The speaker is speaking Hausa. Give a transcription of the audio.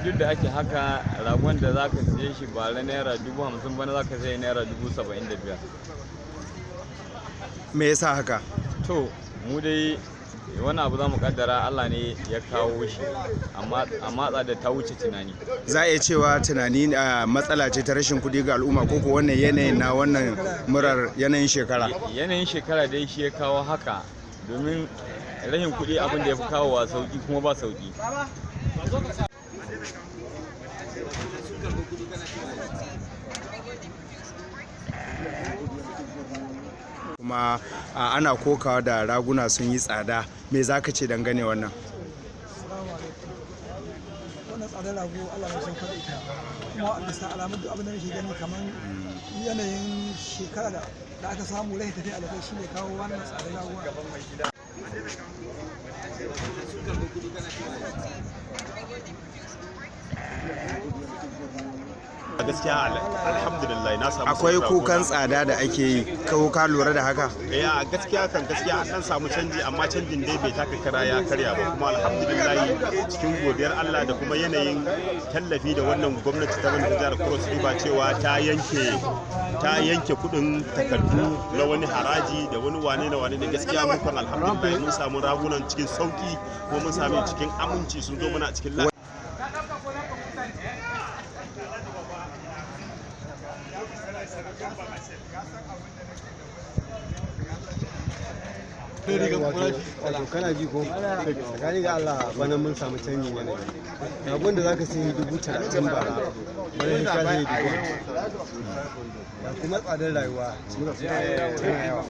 Duk da ake haka, ragon da zaka siye shi bara ₦50,000, bana zaka saye ₦75,000. Me yasa haka? To, mu dai wani abu za mu kaddara Allah ne ya kawo shi, amma tsada ta wuce tunani. Za a iya cewa tunani a matsala ce ta rashin kuɗi ga al'umma, ko ko wannan yanayin na wannan murar yanayin shekara? Yanayin shekara dai shi ya kawo haka, domin rashin kuɗi abin da ya fi kawowa sauki kuma ba sauki. Kuma ana kokawa da raguna sun yi tsada, me za ka ce dangane wannan? Assalamu alaikum. Wannan tsadar rago Allah ya saukar da ita. Kuma a bisa alamun duk abin da nake gani, kamar yanayin shekara da aka samu rai tafiya alkai shi ne kawo wannan tsadar rago. Gaskiya alhamdulillah na samu Akwai sauƙin kukan raguna. tsada da ake yi, ko ka lura da haka? Eh, a gaskiya kan gaskiya an dan samu canji, amma canjin dai bai taka kara ya karya ba. Kuma alhamdulillah, cikin godiyar Allah da kuma yanayin tallafi da wannan gwamnati ta bani jihar Cross River, cewa ta yanke kudin takardu na wani haraji da wani wane da wane da, gaskiya mun kan alhamdulillah mun samu ragunan cikin sauki, kuma mun sami cikin aminci, sun zo mana cikin lafiya. Wato kana ji ko, tsakani ga Allah, bana mun samu canjin yanayi. Ragon da zaka sayi 30,000 bara, bana ka sayi 50,000. Ga kuma tsadar rayuwa tana yawa.